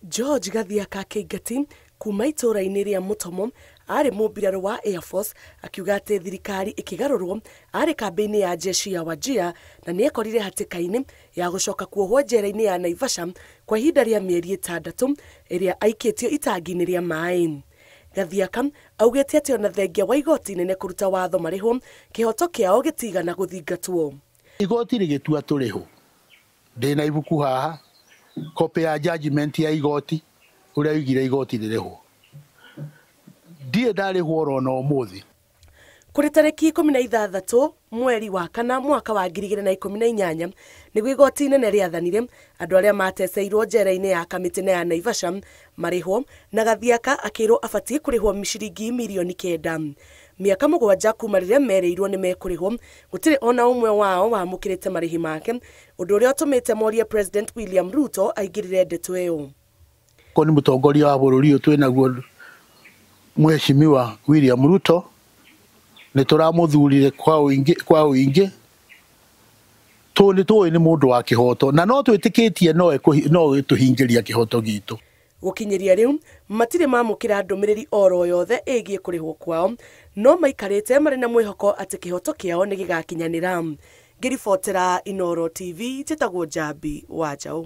George Gathiaka Kĩingati kuma itũũra-inĩ rĩa Mũtomo arĩ mũmbirarũ wa Air Force akiuga atĩ thirikari ĩkĩgarũrwo arĩ kambĩ-inĩ ya jeshi ya Wajir na nĩekorire hatĩka-inĩ ya gũcoka kuohwo njera-inĩ ya Naivasha kwa ihinda rĩa mĩeri 6 ĩrĩa aikĩtio itangi-inĩ rĩa maĩ. Gathiaka augĩte atĩ ona thengia wa igoti inene kũruta watho marĩhwo, kĩhoto kĩao gĩtigana gũthingatwo. Igoti rĩgĩtua tũrĩhwo, ndĩna ibuku haha, copy ya judgment ya igoti ũrĩa oigire igoti rĩrĩhwo. Ndirĩ ndarĩhwo oro na ũmũthĩ. Kũrĩ tarĩki 16 mweri wa kana mwaka wa 2018 nĩguo igoti inene rĩathanire andũ arĩa mateceirwo njera-inĩ ya Kamĩtĩ na ya Naivasha marĩhwo, na Gathiaka akĩrwo abatiĩ kũrĩhwo ciringi mirioni 9. Mĩaka 7 kuma rĩrĩa merĩirwo nĩ mekũrĩhwo, gũtirĩ ona ũmwe wao wamũkĩrĩte marĩhi make, ũndũ ũrĩa ũtũmĩte morie President William Ruto aingĩrĩre ndeto ĩyo. Ko nĩ mũtongoria wa bũrũri ũyũ twĩnaguo Mheshimiwa William Ruto, nĩ tũramũthurire kwa ũingĩ, nĩ tũĩ nĩ mũndũ wa kĩhoto na no twĩtĩkĩtie no tũhingĩria kĩhoto gitũ. Gũkinyĩria rĩu matirĩ mamũkĩra ndũmĩrĩri oro yothe ĩgiĩ kũrĩhwo kwao, no maikarĩte marĩ na mwĩhoko atĩ kĩhoto kĩao nĩ gĩgakinyanĩra. Ngĩribotera Inooro TV, njĩtagwo Njambi wa Njaũ.